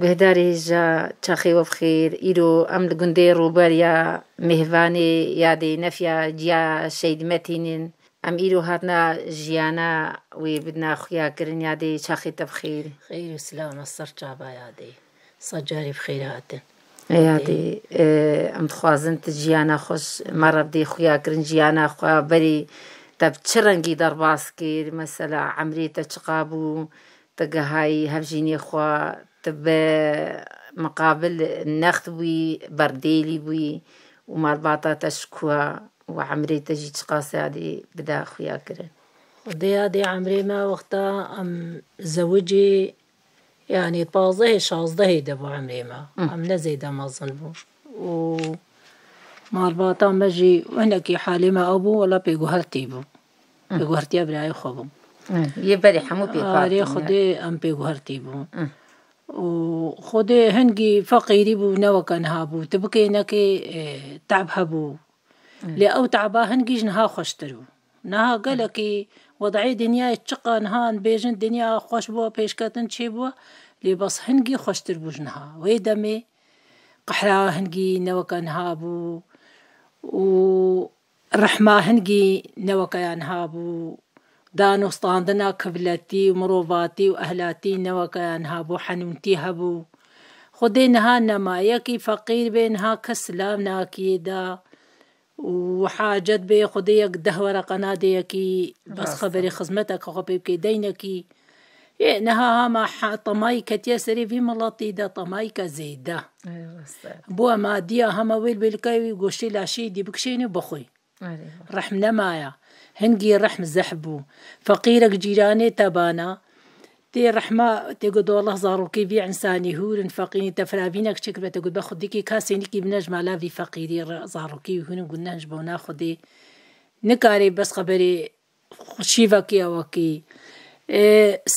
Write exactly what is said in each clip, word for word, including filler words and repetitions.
Guhdarê hêja, çaxê we bi xêr. Îro em li gundê Rûber ya mêhvanê yadê Nefiya Ciya Şehîd Metîn in. Em îro hatina jiyana wê bidina xuyakirin, yadê çaxê te bi xêr. Xêr û silav me ser çava yadê. Sed carî bi xêr hatin. Yadê, e, em dixwazin tu jiyana xwe ji me re bidê xuyakirin, jiyana xwe berî te bi çi rengî derbas kir? Mesela emrê te çiqa bû? Tu gehayî hevjînê xwe, tu bi miqabil next bûyî, berdêlî bûyî û malbata te ji ku ya û emrê te jî çiqas yadî bide xuya kirin? Xwedê yadê emrê me wexta em zewicî, yanî pazdehê, şazdehê de bû emrê me. Hı. Em ne zêde mezin bû. Û malbata me jî hinekî halê me ew bû, wela pêguhertî bû. Hı. Pêguhertiya birayê xwe bû. Hı. Yê berê hemû pêk Arê hatî ne? Xwedê em pêguhertî bû. Hı. Û Xwedê hingî feqîrî bû, ne weke niha bû. Tu bikê nekê, e, te'b hebû. Hı. Lê ew te'ba hingî ji niha xweştir bû. Niha gelekî wed'ê dinyayê çiqa niha em bêjin dinya xweş bû, pêşketin çê bû, lê bes hingî xweştir bû ji niha. Wê demê qehra hingî ne weke niha bû û rehma hingî ne weke ya niha bû. Dan û standina kivletî û mirovatî û ehlatî ne weke ya niha bû, henûntî hebû. Xwedê niha nema, yekî feqîr bê, niha kes silav nakî da û hacet bê, Xwedê yek deh wereqa nadê yekî, bes Rast e. Xeberê xizmeteke xwe pê bikê, deynekî. Yê niha hema ha-, temayî ketiye serê vî miletî de, temayîke zêde. Ê, rast e. Bûye madiya hema wêl wêlkayê wî goştê laşê dî bikişênê bixwî. Erê, rast. Rehm nemaya. Hingî rehm zehf bû. Feqîrek cîranê te bana. Tê rehma, tê got, "Wallah, zarokê vî însanî hûr in, feqîrî te firavînek çêkiribe." Te got, "Be xwedikî kasê nikî bine ji mala vî feqîrî re, zarokê wî hûr in." Got, "Neh, ji bona Xwedê nikarê bes xeberê şîvekî ewekî. E,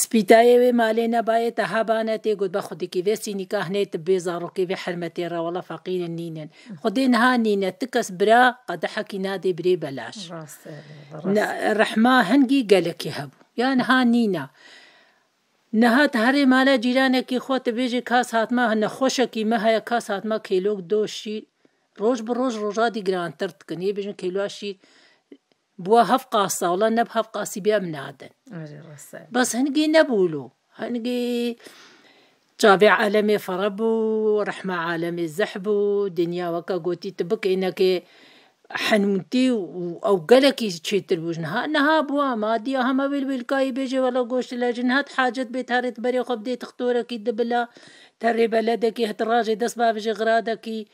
spîtayê wê malê nebayê te hebane." Tê got, "Be xwedikî vê sînîka hinê tu bê zarokê vê hermetê re, wela feqîrin nînin." Xwedê niha nîne, ti kes bira qedehekî nadê birê belaş. Rast e, rast. Ne, rehma hingî gelekî hebû. Ya niha nîne. Niha tu herê mala cîranekî xwe, tu bêjî, "Kas hatma, nexweşekî me heye, kas hatma kêlok do şîr." Roj bi roj, roja dî girantir dikin. Yê bêjin kêloa şîr bûye hevqasa, wela ne bi hevqasî bê em nadin. Erê, rast e. Bes hingî nebû lo. Hingî çavê alemê fere bû, rehma alemê zehf bû, dinya weke gotî tu bikê nekê henûntî û ew gelekî çêtir bû ji niha. Niha bû, ama diya hema wêl wêlkayî bêjê, wela goşt le ji niha hacet bê, terê tu berê xwe bidê tixtorekî dibila, terê beledekî hit rajê dest bavêjê xiradekî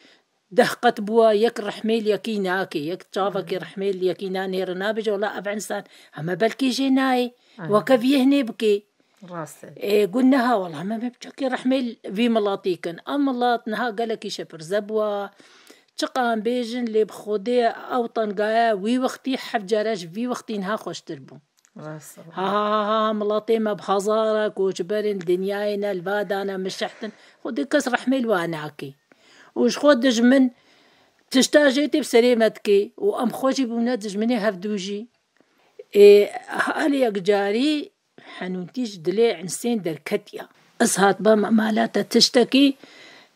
deh qet bûa, yek rehmê li yekî nake, yek çavekî rehmê li yekî nanêre, nabêje, wela ev însan heme belkî jê nayê. Aha. Weke vî hinê bikê. Rast e. Ê, gun niha, wela me, me çekê rehmê vî miletî kin. Ev milet niha gelekî şepirze bûa. Çiqa em bêjin, lê bi Xwedê ew tengaya wî wextî heft care ji vî wextî niha xweştir bû. Rast e. Ha, ha, ha, ha, miletê me bi hezara koçber in, dinyayê ne li va dane mişehtin. Xwedê kes rehmê li wa nake. Û ji xwe dijmin tişta jê tê bi serê me dike. Û em xwe jî bûne dijminê hevdû jî. Ê, halê yekcarî henûntî ji dilê însên derketiya. Ez hatba me mala te tiştekî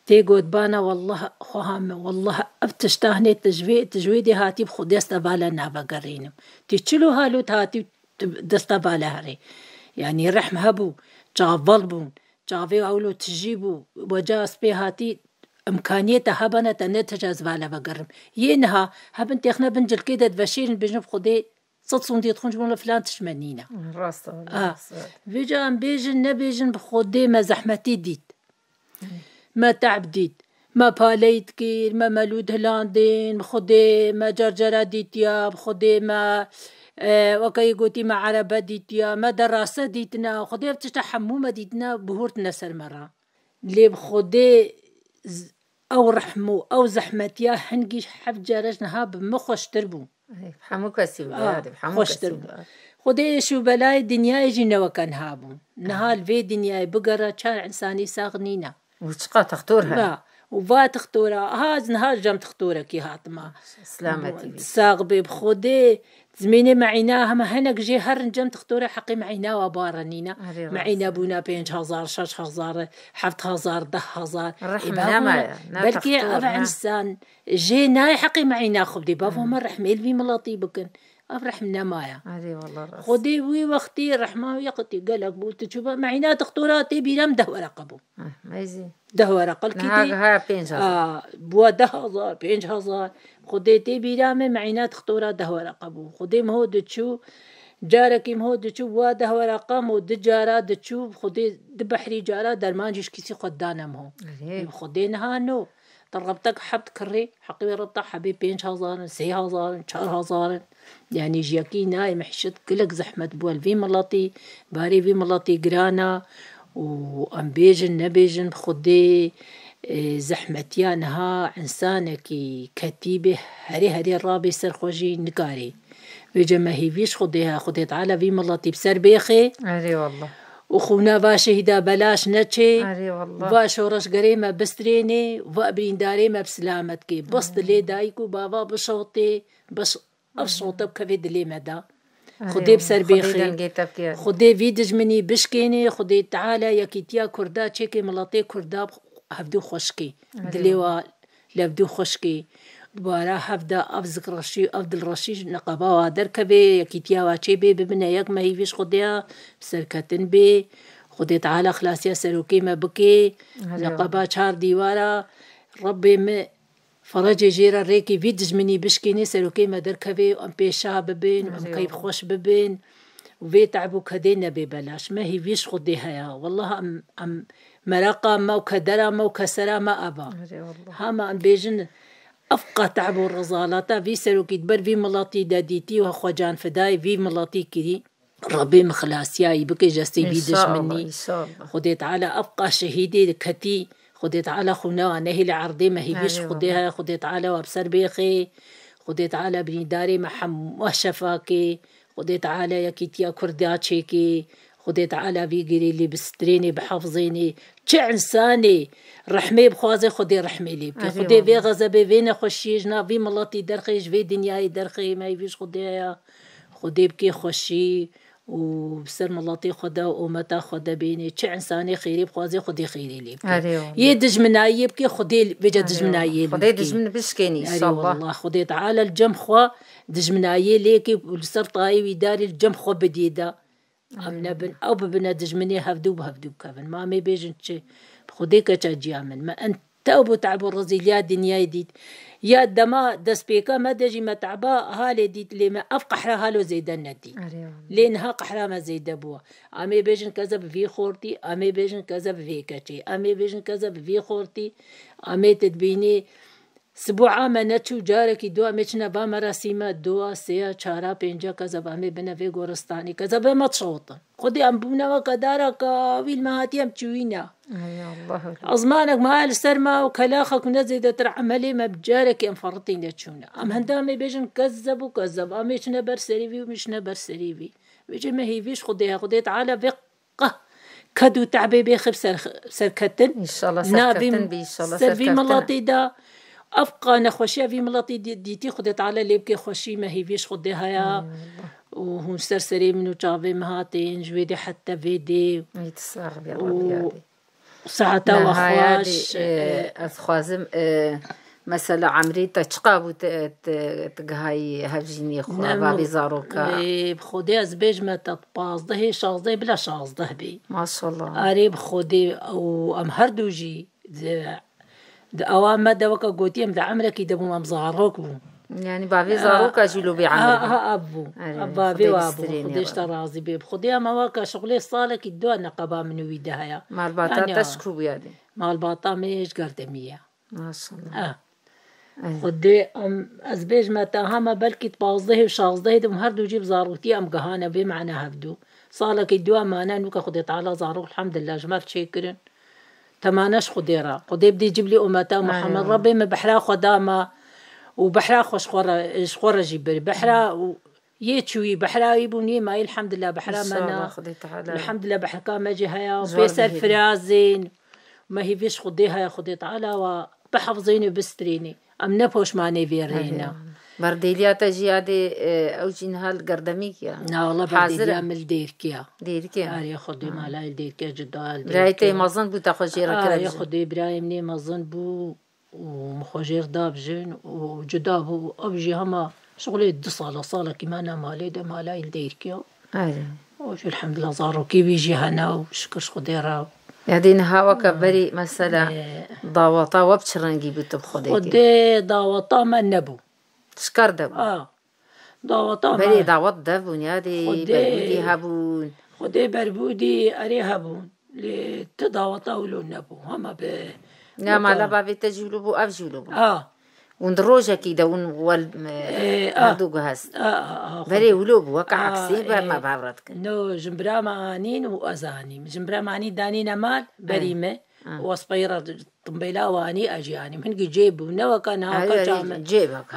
tê gotbana, wallah, xweha me, wallah, ev tişta hinê tu ji vê, tu ji wê dê hatî bi xwe desta vala navegerînim. Tê çilo halo tu hatî tu desta vala herê. Yanî rehm hebû, çaval bûn, çavê ewlo tijî bû, weca ez pê hatî imkaniyê te hebene te ne tija ez vala vegerim. Yê niha hebin têxne bin cilkê de diveşêrin bêjin bi Xwedê sed sondî dixwin ji bo filan tişt me nîne. Rast e, Ha. rast e. Vêca em bêjin, nebêjin, bi Xwedê me zehmetî dît. Me te'b dît. Me paleyî dikir, me melûd hilandin, bi Xwedê me cercera dîtiya, bi Xwedê me, e, weke yê gotî me erebe dîtiya, me derase dîtine, Xwedê ev tişta hemû me dîtine, bihurtine ser me re. Lê bi Xwedê z-, ew rehm û ew zehmetiya hingî heft care ji niha bi min xweştir bû. Ey, hemû kesî bû, Ah, ya, bi hemû xweştir kesî bû. bû. Xwedê êş û belayê dinyayê jî ne weke niha bû. Niha li vê dinyayê bigere çar însanî sax nîne. Û çiqa textor hene. Va, û va textora, ha, ez niha cem textorekî hatima. Selametî bî. Sax bê bi Xwedê, Zimênê meîna hema hinek jê herin cem dixtore heqê meîna wa barenîne. Erê, rast. Meîna bûne pênc hezar, şeş hezar, heft hezar, deh hezar. Rehm Ê, bavê nemaye, me, ne belkî textor, ev ne. Însan jê nayê heqê meîna xwe bidê. Bavo Hı. me rehmê li vî miletî bikin. Ev rehm nemaye. Erê, wallah rast. Xwedê wî wextî rehma wî qetî gelek bû. Tu çûba meîna dixtora tê bîra min deh wereqe bû. Heh, meyzî. Deh wereqe li Niha kîtî. Giha pênc hezar. A, bûa deh hezar, pênc hezar. Xwedê tê bîra me, meîna dixtora deh wereqe bû. Xwedê miho diçû, carekî miho diçû, bûa deh wereqe, miho du cara diçû, xwedê du behrî cara derman jî ji kîsî xwe dane miho. Erê. Xwedê niha no. Te rebtek heb dikirê, heqê wê rebta hebê pênc hezar in, sê hezar in, çar hezar in. Yanî ji yekî nayê mehşet gelek zehmet bû li vî miletî, barê vî miletî giran a û em bêjin nebêjin bi Xwedê, e, zehmetiya niha însanekî ketî bê herê herê rabê ser xwe jî nikarê. Vêce me hêvî ji Xwedê he, Xwedê Teala vî miletî bi ser bêxê. Erê wallah. Û xûna va şehîda belaş neçê. Erê wallah. Va şoreşgerê me bistrênê, va birîndarê me bi silamet kê. Bes dilê dayik û bava bişewtê, bes ev şewte bikevê dilê me de. Erê Xwedê bi ser wallah. Xwedê bêxê. Dengê te bike. Xwedê vî dijminî bişkênê, Xwedê Teala yekîtiya Kurda çêkê, miletê Kurda hevdû xweşkê. Erê Dilê wallah. wa Levdû xweşkê, dubara hev de ev zikreşî, ev dilreşî ji neqeba wa derkevê, yekîtiya wa çêbê, bibine yek me hîvî ji Xwedê ya, bi serketin bê. Xwedê Teala xilasiya serokê me bikê, Erê neqeba çar dîwara, Rebbê me ferecê jê re rêkê vî dijminî bişkênê, serokê me derkevê, em pê şa bibin, em Erê keyf xweş bibin. Vê te'b û kedê nebê belaş. Me hîvî ji Xwedê heye. Wallah em, em meraqa me û kedera me û kesera me ev a. Erê wallah. Hema em bêjin, ev qat te'b û rezalata vî serokî di ber vî miletî de dîtî û xwe canfidayê vî miletî kirî. Rebê min xilasiyayî bike ji destê vî İnşallah, dijminî. İnşallah. Xwedê Teala ev qat şehîdê ketî. Xwedê Teala xûna wan nehêle erdê me hêvî ji Erê Xwedê wallah. heye. Xwedê Teala wa bi ser bêxê. Xwedê Teala birîndarê me hemû şefa kê. Xwedê Teala yekîtiya Kurda çêkê. Xwedê Teala vî girêlî bi strênê, bi hefzênê. Çi însanê rehmê bixwaze, Xwedê rehmê lê bike. Erê Xwedê vê wallah. Xezebê, vê nexweşiyê ji nav vî miletî derxê, ji vê dinyayê derxê, me hêvî ji Xwedê heye. Xwedê bike xweşî û bi ser miletê xwe de û ometa xwe de bênê. Çi însanê xêrê bixwaze, Xwedê xêrê lê bike. Erê wallah. Yê dijminayiyê bike, Xwedê vêca Erê dijminayiyê wallah. Xwedê lê bike. Dijmin bişkênî Erê inşallah. Wallah, Xwedê Teala li cem xwe dijminayê lêkê û li ser tayê wî darê li cem xwe bidiyê de. Em nebin, ew bibine dijminê hevdû bi hevdû bikevin. Ma em ê bêjin çi? Bi Xwedê keça ciya min. Me en te'b û te'b û rezîliya dinyayê dît. Ya dema destpêka me de jî me te'ba halê dît, lê me ev qehra halo zêde nedît. Erê wallah. Lê niha qehra me zêde bû. Em ê bêjin keze bi vî xortî, em ê bêjin keze bi vê keçê, em ê bêjin keze bi vî xortî, em ê te dibînî. Sibuha me neçû, carekî dua me çine va merasîme, dua, sêya, çara, pênca, keza va me bine vê goristanî, keza vê me tişewtin. Xwedê em bûne weke dareka wî li me hatiye em çûyîne. Ay Allah. Ezmanek me li ser me û kelaxek ne zêdetir emelê me bi carekî em feritîne çûne. Em henda me bêjin kezeb û kezeb. Em ê çine ber serî vî û me çine ber serî vî. Vêce me hêvî ji Xwedê he. Xwedê Teala vê qeh ked û te'bê bêxê bi ser, serketin. İnşallah Navê serketin bî, inşallah ser vî serketin. Miletî de ev qa nexweşiya vî miletî dî-, dîtî Xwedê Teala lê bike xweşî me hêvî ji Xwedê haya. Ay Allah. Û hûn ser serê min û çavê min hatên, ji wê dê heta vê dê. Ay, tu sax bî, Û Rabbi yadê. Saeta we Nihayadê, xweş, e, e, ez xwazim, e, mesela emrê te çiqa bû te, te, te gihayî hevjînê xwe, Ne bavê mi-, zaroka? Ê, bi Xwedê ez bêjime te pazdehê, şazdehê, bila şazdeh bê. Maşallah. Erê bi Xwedê û em her du jî di, di ewa me de weke gotî em di emrekî de bûm, em zarok bûn. Yani bavê zaroka jî lo bê Ha, emir bû. ha, ev bû. Erê, Ev bavê Xwedê wa bû. Bistîrînê Xwedê ji te razî bê. Bi Xwedê em weke şixulê salekî dua neqeba min û wî de heye. Malbata Yani, te ji ku bû yadê? Malbata me ji Gerdemî ye. Maşallah. Eh. Ay. Xwedê em, ez bêjime te hema belkî pazdehê û şazdehê de em her du jî bi zaroktiya em gihane vê mane hevdu. Salekî dua mane nûke Xwedê Teala zarok elhamdülillah ji me re çêkirin. Temane ji Xwedê re. Xwedê bidî ciblî ummeta Muhammed. Amin. Rebbê min behra xwe da me û behra xwe ji xwe re, ji xwe re jî bir. Behra û yê çûyî, behra wî bûn, yê mayî elhamdülillah behra me na. İnşallah Xwedê Teala. Elhamdülillah behreka me jî heye. Ji we Pê ser bihêlin. Firazên. Me hêvî ji Xwedê heye, Xwedê Teala wa bihefzênê û bistrênê. Em ne poşmanê vê rêna. Berdêliya te jî yadê, e, ew jî niha li gerdemîk ya. Na, wala berdêliya min li Dêrkiya. Dêrkiya? Arê Xwedê, mala li Dêrkiya, cuda li Dêrkiya. Birayê te mezin bû, te xwe jê re kire bijin. Arê Xwedê, birayê min ê mezin bû û min xwe jê re da bijin û cuda bû. Ew jî hema şixulê du sala, salekî me ne malê de, mala li Dêrkiya. Arê. Û jî elhamdulillah zarokê wî jî hene û şikir ji Xwedê re. Yadê niha weke berî mesela daweta we bi çi rengî bû tu bi Xwedê tê? Xwedê daweta me nebû. Şikar de bû. A, daweta me. Berê dawet de bûn, yadê berbûdî hebûn. Xwedê berbûdî erê hebûn. Lê ti daweta wilo nebû. Hema bi... Ya mala bavê te jî wilo bû, ev jî wilo bû. A. Hûn di rojekî de hûn wel, e, hevdû guhest. A, a, a, Berê wilo bû, weke eksê be me bavre dikin. No, jinbira me anîn û ez anîm. Jinbira me anî danîne mal, berî me. Û ez peyra timbêla wanî, ez jî anîm. Hingî cê bû, ne weke niha keça me. Cê bak,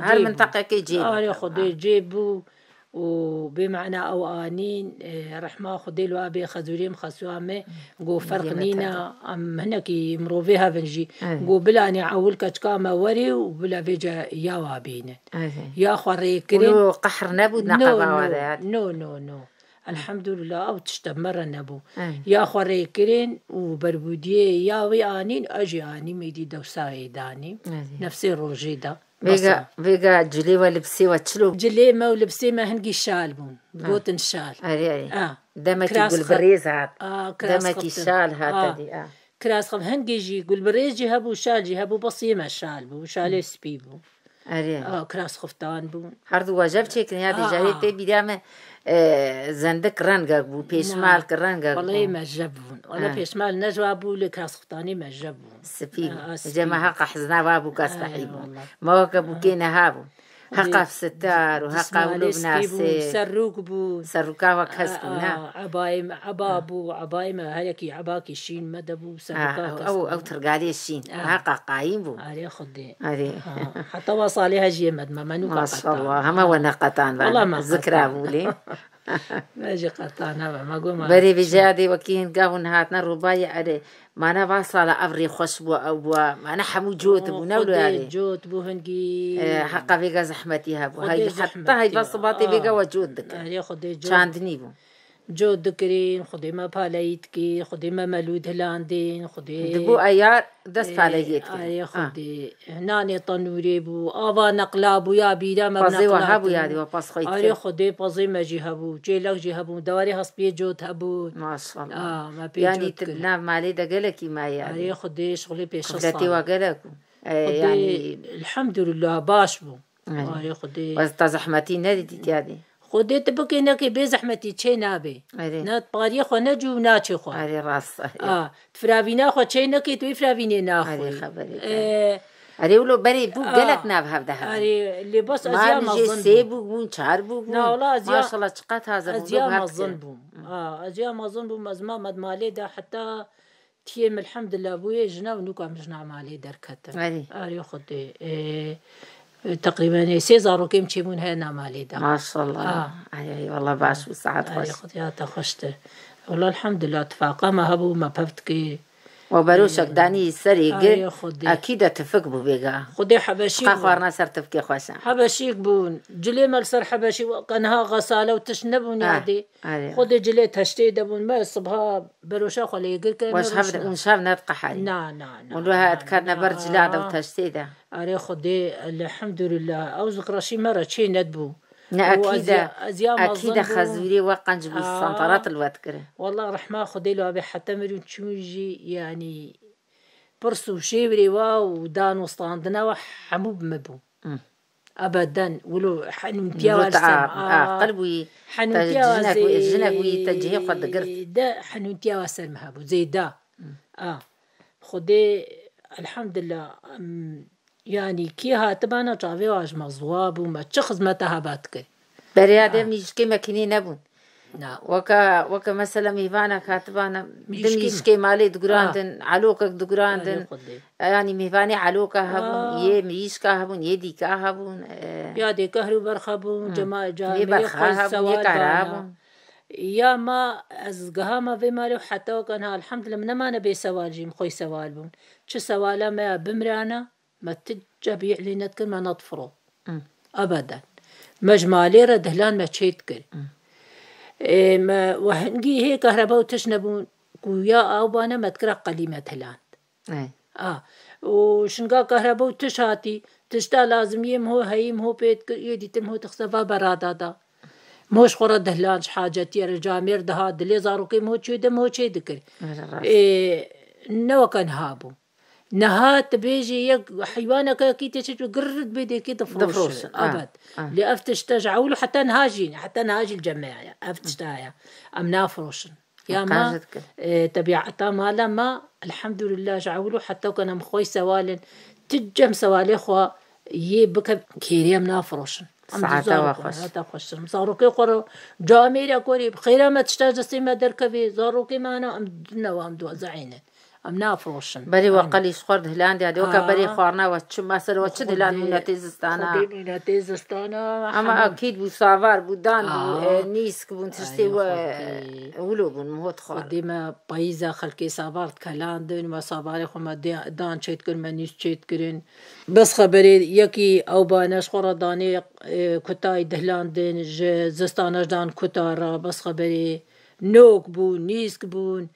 her minteqekê cê bak. Arê Xwedê cê bû. û bê mena ew anîn, e, rehma Xwedê li wa bê, xezûrê min xesuwa me, go ferq nîna, em hinekî mirovê hevin jî. Go bilanê ewil keçika me werê û bila vêce ya wa bînin. Ya xwe rê kirin. Wilo qehr nebû neqeba wa de ya. No, no, no. Elhamdulillah, ew tişte me re nebû. Ya xwe rê kirin û berbûdiyê ya wî anîn, ez jî anîm, êdî dewsa wê danîm. Nefsê rojê de. Vêga, vêga cilê we, libsê we çilo? Cilê me û libsê me hingî şal bûn. Gotin şal. Erê, erê. Demekî gulbirêz hat. Demekî şal hat edî. Kiras xift hingî jî gulbirêz jî hebû, şal jî hebû, bes yê me şal bû. Şalê spî bû. Erê. Kiras xiftan bûn. Her du we jev çêkin ya, dê jerê tê bîra me, e, zendik rengek bû, pêşmal ki rengek bû. Wele me jev bûn. Wele pêşmal ne ji wa bû, lê kiras xiftanê me jev bû. Spî bû. Cema heqa hizna wa bû, kes behî bû. Ma weke bûkê neha bû. Heqa sitar û heqa wilo binasê. Serrûk bû. Serrûka wek hes bû, ne? Ebayê me, eba bû, ebayê me, herekî ebakî şîn me de bû, serrûka kes bû. Ew, ew tirgalê şîn. Heqa qayîm bû. Arê Xwedê. Arê. Heta wa salê hejiyê me dime, me nûka qetan. Maşallah, hema we neqetan ve. Zikra bû lê. Me jî qetan nebe, me got ma... Berê vêca dê wekî hin gavûn hatine rûbayê erê. Mane va sala ev rê xweş bû, ew bû. Mane hemû cot bû, ne wilo erê. Cot bû hingî. E, heqa vêga zehmetî hebû. Heta heyva sibatê vêga we cot dikir. Erê Xwedê cot. Çandinî bû. Cot dikirin, Xwedê me paleyî dikir, Xwedê me melûd hilandin, Xwedê... Dibû eyar. Dest paleyê dikir. Arê Xwedê. Nanê tenûrê bû, ava neqla bû, ya bîra me neqla. Pazê we hebû ya dî, we paz xwe dikir. Arê Xwedê, pazê me jî hebû, çêlek jî hebû, dewarê hespiyê cot hebû. Maşallah. A, me pê cot dikir. Yanî tu nav malê de gelekî maye. Arê Xwedê, şixulê pêşe sal. Qibletê we gelek bû. E, yanî elhamdulillah, baş bû. Arê Xwedê. Wez te zehmetî nedîtî tiya dî? Xwedê tu bikê nekê bê zehmetî çê nabê. Erê. Ne pariyê xwe ne cû naçê xwe. Erê rast e. A, tu firavîna xwe çê nekê, tu wê firavînê naxwe. Erê xeberê te. Erê wilo berê bû gelek nav hev de hebû. Erê lê bas ez ya mezin bûm. Sê bû bûn, çar bû bûn. Na wala ez ya... Maşallah çiqas taze bûn. Ez ya mezin bûm. A, ez ya mezin bûm, ez ma me di malê de heta Tiyê min elhamdulillah bûye jina û nûka min jina malê derketin. Erê. Arê Xwedê. E, teqrîben ê sê zarokê min çêbûn heye na malê de. Maşallah. Ay, ay, wallah baş bû, saet xweş. Arê Xwedê ya te xweştir. Wallah elhamdulillah tifaqa me hebû, me pev dikê. We beroşek danî serê gir. Arê Xwedê. Ekî de tifik bû vêga. Xwedê hebeşî bû. Xwarina ser tifikê xweş e. Hebeşîk bûn. Cilê me li ser hebeşî, weke niha xesale û tişt nebûn yadê. Arê. Xwedê cilê teştê de bûn. Me sibha Beroşa xwe lê gir ke... Weş hev, hûn şev nediqeherî. Na, na, na. Hûn wê diketine ber cila de û teştê de. Erê Xwedê, elhamdulillah. Ew zikreşî me re çê nedibû. Ne, ekî de, ekî de xezûrê we qenc bû, santarat li we dikirin. Wallah rehma Xwedê li we bê, heta mirûn çûn jî, yanî, pirs û şêwirê we û dan û standina we hemû bi min bû. Ebeden, wilo henûntiya we li ser me. Aqil bûyî, te jinek wî, jinek wî te cihê xwe digirt. Zêde henûntiya we ser me hebû, zêde. A, Xwedê, elhamdulillah, em, yanî kê hatibana çavê we ji me ziwa bû, me çi xizmeta heba dikir. Berê ya de mîjikê me kinî nebûn. Na. Weke, weke mesela mêvanek hatibana, di mîjikê malê digurandin, elokek digurandin. Erê Xwedê. Yanî mêvanê eloka hebûn, yê mîjka hebûn, yê dîka hebûn, e. Ya dê kehr û berx hebûn, cema, camêrê xwe sewal hebûn, yê kahra hebûn. Ya ma ez gihama vê malê û heta weke niha elhamdulillah min nemane bê sewal jî, min xwey sewal bûn. Çi sewala me ya bimrana, Me ti cebî lê nedikir, me nedifirot. Ebeden. Me ji malê re dihlan me çê dikir. Ê, me wehingî hê kehreba û tişt nebûn ku ya ew bane me dikira qelî me dihland. Ey. A, û şinga kehreba û tişt hatî, tişta lazimiyê min ho heyî min ho pê dikir, yê dîtir min ho dixise va berada da. Min ho ji xwe re dihlan ji hacetiyê re camêr diha, dilê zarokê min ho çê de min ho çê dikir. Rast. Ê, ne weke niha bû. Niha tu bêjî yek heywaneke yekî tê çi gir dibê dêkê difiroşin. Difiroşin, a, Ebed. A. Lê ev tişte ji ewil û heta niha jî, heta niha jî li cem me ye. Ev tişte heye. Em nafiroşin. Ya me, Qanc dikin. E, tebiata mala me, elhamdulillah, ji ewil û heta ku em xwe sewalin, tu cem sewalê xwe yê bike kêrê em nafiroşin. Em Saeta dizan wa xwe, xweş. Saeta xweş. Zarokê xwe re camêrek werê, bi xêra me tişta ji destê me derkevê, zarokê me hene, em dine wa em dua zehînin. Em nafiroşin. Berê we Em qelî ji xwe re dihilande, hadi weke Aa. berê xwarina we çi, mesela we çi dihilan Xwedê, mûnetê zistana? Xwedê mûnetê zistana, Ama hemû. Akîd bû, savar bû, dan bû, Aa. e, nîsk bûn, tiştê Ay, we Xwedê. wilo bûn, min hot xwar. Xwedê me payîza xelkê savar dikelandin, me savarê xwe me dê-, dan çêdikirin, me nîsk çêdikirin. Bes xeberê yekî ew bane ji xwe re danê, e, kutayî dihilandin, ji zistana ji dan kuta re, bes xeberê nok bû, nîsk bûn.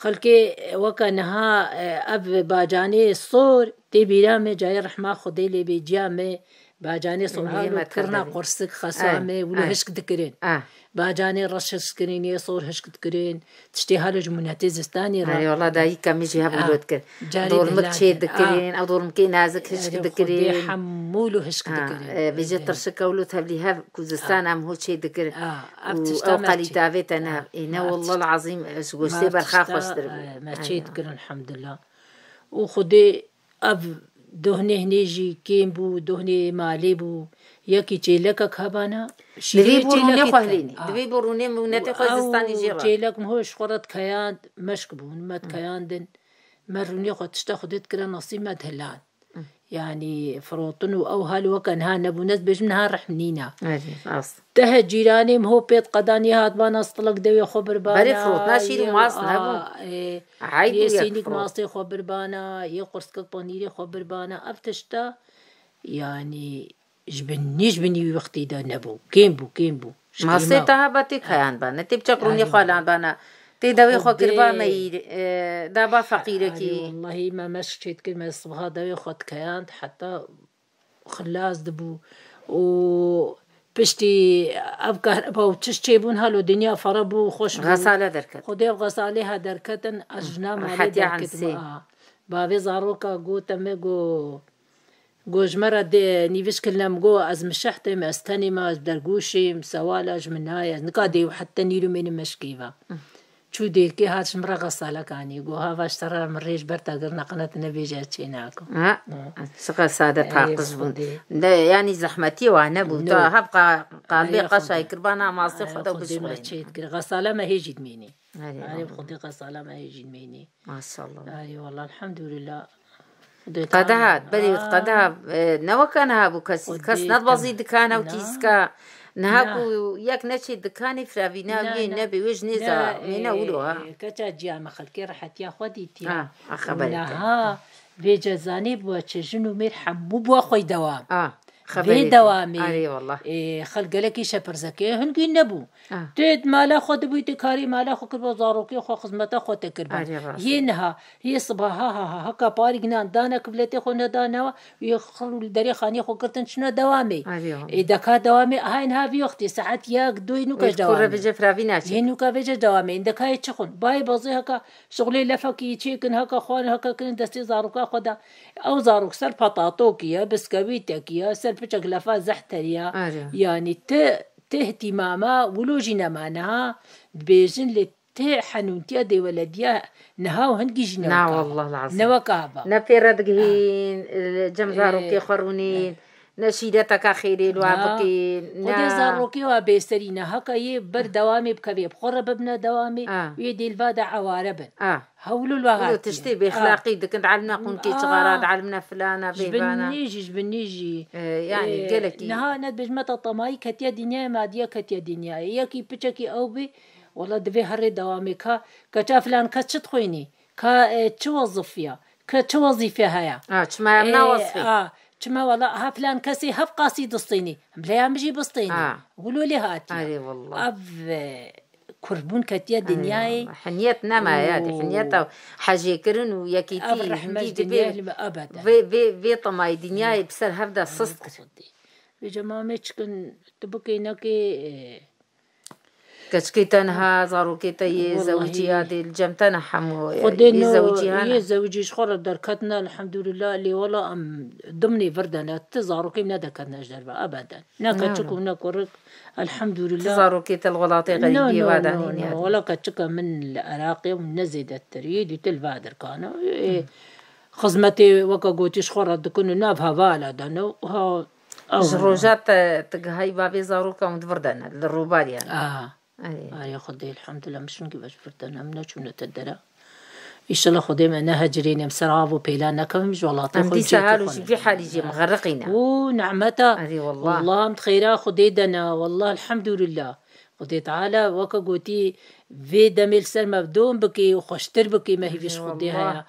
Xelkê weke niha, e, ev bacanê sor tê bîra me, cayê rehma Xwedê lê bê ciya me, bacanê sor Ê, halo me kirina tevde bî. qursik xesa Ay, me, wilo ay. hişk dikirin. Ah. Bacanê reş hişk kirin, yê sor hişk dikirin. Tiştê halo ji mûnetê zistanê re. Ay, wala dayîka min jî hev Ah, wilo dikir. carê Dolmik dihlan çê dikirin. dikirin, Ah. ew dolmikê nazik hişk Erê Xwedê dikirin. hemû wilo hişk Ah, dikirin. e, vêce Erê. tirşika wilo tevlî hev ku zistan Ah. em ho çê dikirin. Ah, ev Û tişta ew me qelî çê. tavê te ne. Ah, Ê, ne me ev wallah tişta- lazim, e, ji me goştê ev berxa tişta, xweştir bû. eh, me Ay, çê ya. dikirin, elhamdulillah. Û Xwedê ev dohnê hinê jî kêm bû, dohnê malê bû. Yekî çêlekek hebana, Divê şîrê bo rûnê çêlekê xwe dike. hilînî. Ah. Divê bo rûnê mûnetê xwe Ew zistanî jê re. çêlek min ho ji xwe re dikeyand, meşk bûn, me dikeyandin. Me rûnê xwe tişta Xwedê dikire nasîb me dihilan. Yanî firotin û ew hal weke niha nebûn. Ez dibêjim niha rehm nîne. Erê, rast. Tehe cîranê min ho pê diqedan, yê hatbana stilek dewê xwe birbana, Berê firotina şîr û yê, mas nebû. a, ê, Eyb yê bû yek sînik firot. masê xwe birbana, yê qurskek panîrê xwe birbana. Ev tişta, yanî ji binî, ji binî wî wextî de nebû. Kêm bû, kêm bû. Ji Masê kêma. te heba tê kayan bana, tê biçek rûnê Erê xwe wala. lan bana, tê dewê xwe Xwedê. kirba meyîr, e, daba feqîrekî. Erê wallahî me meşk çêdikir, me sibha dewê xwe dikeyand, heta xilas dibû. Û piştî ev kahreba û çiş çêbûn halo dinya fere bû, xweş bû. Xesale derket. Xwedê ev xesalê ha derketin, ez ji nav malê Rehetiya derketim. ensê. A, bavê zaroka gote me, go, go ji me re dê, nîviş kirine, min go, ez mişehtê me, ez tenê me, ez dergûşî, min sewala ji min nayê, ez nika dê û heta nîrû mênim meşkî ve. Çû dêrkê hat ji min re xesalek anî. Go, hava ji te re min rê ji ber te girine, qene tu nebêje ez çê nakim. Ha, Hı. çiqas sade Ey, taqij bûn. Xwedê. Ne, yanî zehmetiyê wa nebû. No. Ta hev qa-, qalbê Ey, qaşayê Xwedê. kirbana masê Ey, xwe de Xwedê me bişwêne. çê dikir. Xesala me hê jî dimînî. Erê, Erê, Xwedê xesala me hê jî dimînî. Maşallah. Erê, wala, elhamdülillah. Xwedê Qede Teala. hat, berê wî Ha. qede hat. E, ne weke niha bû kesî. Xwedê Kes nedibezî Teala. dikane û Na. tîska. Niha Na. ku yek neçê dikanê firavîna Na, wê na. nebê, wê ji nêza Na, wê ne wilo ha. e, keça ciya me xelkê rehetiya xwe dîtiye. Ha, a Û xeberê te. niha vê cezanê bû çi jin û mêr hemû bû xwey dewam. Ah, Vê xeberê te. dewamê, Arê wallah. e, xelk gelekî şepirzekê hingî nebû. Ah. Tu di mala xwe dibûyî, tu karî mala xwe kiribû, zarokê xwe, xizmeta xwe te kiribû. Arê rast. Yê niha, yê sibaha ha ha, heka parî ginan dane kivletê xwe nedane we, yê xil li derê xaniyê xwe girtin çine dewamê. Arê wallah. Ê, deka dewamê, aha, niha vî wextê, saet yek, doyê nûka Wê ji dewamê. kurre bêje firavî naçe. Yê nûka vêje dewamê, ê, deka yê çi xwin? Bayê bazê heka şixulê lefekî çêkin, heka xwarin, heka kirin destê zaroka xwe de. Ew zarok ser patatokî ye, biskewîtekî ye, ser piçek lefa zehterî ye. Arê. Yanî ti, ti ihtimama wilo jî nema niha dibêjin lê ti henûntiya dê welediya niha û hingî jî ne Na weka. wallah lazim. Ne weka heba. Ne pê re digihîn, cem Ê, zarokê xwe rûnîn, ne şîreteka xêrê li wan Na. bikîn, Xwedê ne zarokê wa bêserî ne. Heka yê ber dewamê bikevê, bi xwe re bibine dewamê, Ah. wê dê li va de eware bin. Ah. Hewlo li wa Wilo hatiye. tiştê Ah. bêxlaqî dikin, dielmine qunkê Ah. çixara, dielmine filana, Ji bêvana. binî jî, ji binî jî. Ee, yani Ee, gelekî. niha ne dibêjime te temayî ketiye dinyayê, madiye ketiye dinyayê. Yekî piçekî ew bî, wela divê herê dewamê ka, keça filan kes çi dixwînî? Ka, e, çi wezif ya? Ke çi wezîfe heye? Ha, çima em Ê, nawezîfî? Ha, çima wela ha filan kesî hev qasî distînî. Em lê em jî bistînî. Ha. Wilo lê hatî. Arê wallah. Ev, e, kurbûn ketiye dinyayê. Arê wallah. Hinyet nema ya, dî hinyet ew hejêkirin û yekîtî Ev rehmet hindî dinyayê dibe. Li me ebeden. Vê, vê, vê temayî dinyayê bi ser hev de sist kir. Vêca mamê çikin tu bikê nekê, e, Keçikê te niha, zarokê te yê Wellahî. Zewicî ya dê, li cem te ne hemû, Xwedê yê no, zewicî hene. Yê zewicî ji xwe re derketine, elhamdulillah, lê wela em dimnê vir de ne, ti zarokê min nedeketine ji derve, ebeden. Ne Ne keçik wala. Û ne kurik, elhamdulillah. Ti zarokê te li welatê No, xerîbiyê no, va no, danîne no, ya dê. Wela keçika min li Iraqê û ne zêdetir, yê dî til va derkane. Ê, Hı. Xizmetê weke gotî ji xwe re dikin û nav hevala de ne, ha, Ji ew roja te, tu gihayî bavê zarokan û di vir de ne, li rûbarî ne. Aha. Erê. Erê Xwedê, elhamdulillah, min şingî ve ji vir de ne, min neçûne te dera. Înşallah Xwedê me nehecirîne, em ser av û pêla nekevin, ji welatê Em xwe û dîsa cihê halo xwe jî ne. Vî halî jî em xeriqîne. Û nehmeta. Erê wallah. Wallah em di xêra Xwedê de ne, wallah elhamdulillah. Xwedê Teala weke gotî, vê demê li ser me dom bikê û xweştir bikê, me hîvî ji Xwedê Eyvallah. Heye.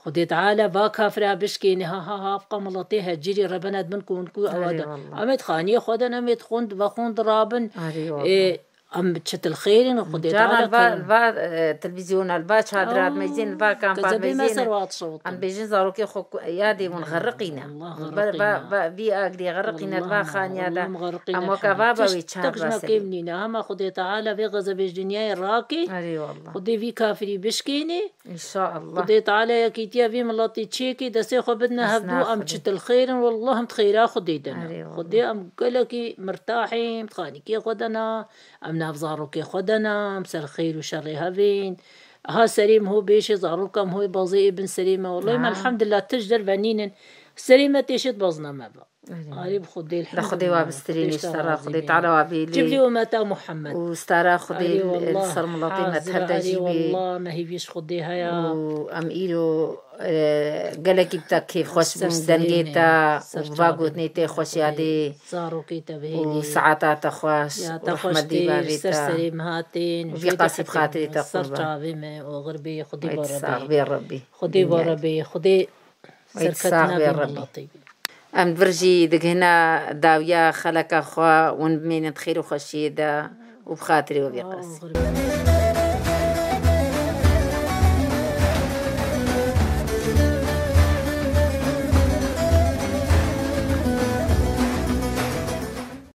Xwedê Teala va kafira bişkêne, ha, ha, ha, evqa miletê hecirî rebena di bin ku hûn ku ewa Erê de. Wallah. Em ê di xaniyê xwe de ne, em ê di xûn, ve xûn dirabin. Erê Ê, wallah. Em çi til xêr in, Xwedê Cara Teala li va, kar- li va, e, televîzyona, li va çadira, Aa, meyzên, li va kampa, kezebê me meyzên. Ser wa dişewtin. Em bêjin zarokê xwe ku yadê hûn xeriqîne. Allah Ber-, xeriqîne. Va, va, vî agirê xeriqîne, di va Allah'ım, xaniya de. Allah'ım xeriqîne Em weke hema. Va, va Tişt wê çar tek ji me basê kêm bî. Nîne. Hema Xwedê Teala vê xezebê ji dinyayê rakê. Erê wallah. Xwedê vî kafirî bişkênê. Înşaallah. Xwedê Teala yekîtiya vî miletî çêkê, destê xwe bidine Hesna hevdû, em Xwedê. Çi til xêr in, wallah em di xêra Xwedê de ne. Erê wallah. Xwedê em gelekî mirtahî, em di xanîkê xwe de ne, em nav zarokê xwe de ne, em ser xêr û şerê hevên. Ha serê min ho bêşê, zaroka min ho bazê ê bin serê me. Wellahî me Ha. Elhamdulillah tişt derve nînin. Serê me têşê di bazna me be. Erê. Arê bi Xwedê, Li Xwedê wa elhamdulillah. Bistirînê Xwedê ji te stara razî Xwedê bê. Teala wa bê lê. Civlî ummeta Muhammed. Û stara Xwedê Arê li, li wallah, ser miletê me hazir, tev de arê jî bê. Wallah, me hîvî ji Xwedê heye. Û em îro, e, gelekî bi te kêfxweş Ser bûn, serê dengê me, te ser û va çavê gotinê me. Tê xweş Xwedê, yadê. Zarokê te Û bihêlî. Saeta te xweş Ya û te xweş rehmet dî tê, bavê ser te. Serê me hatên, Û vî jê de qasî bi hetin, xatirê te ser qurban. Çavê me, oxir bê, Xwedê Ay, bo sax rebê. Bê Rebbî. Xwedê bo Dinyayê. Rebê, Xwedê Ay, serket sax bê nabê Rebbî. Miletê. Em vir jî digihine dawiya xeleka xwe, hûn bimînin di xêr û xweşiyê de û bi xatirê we vê qasî.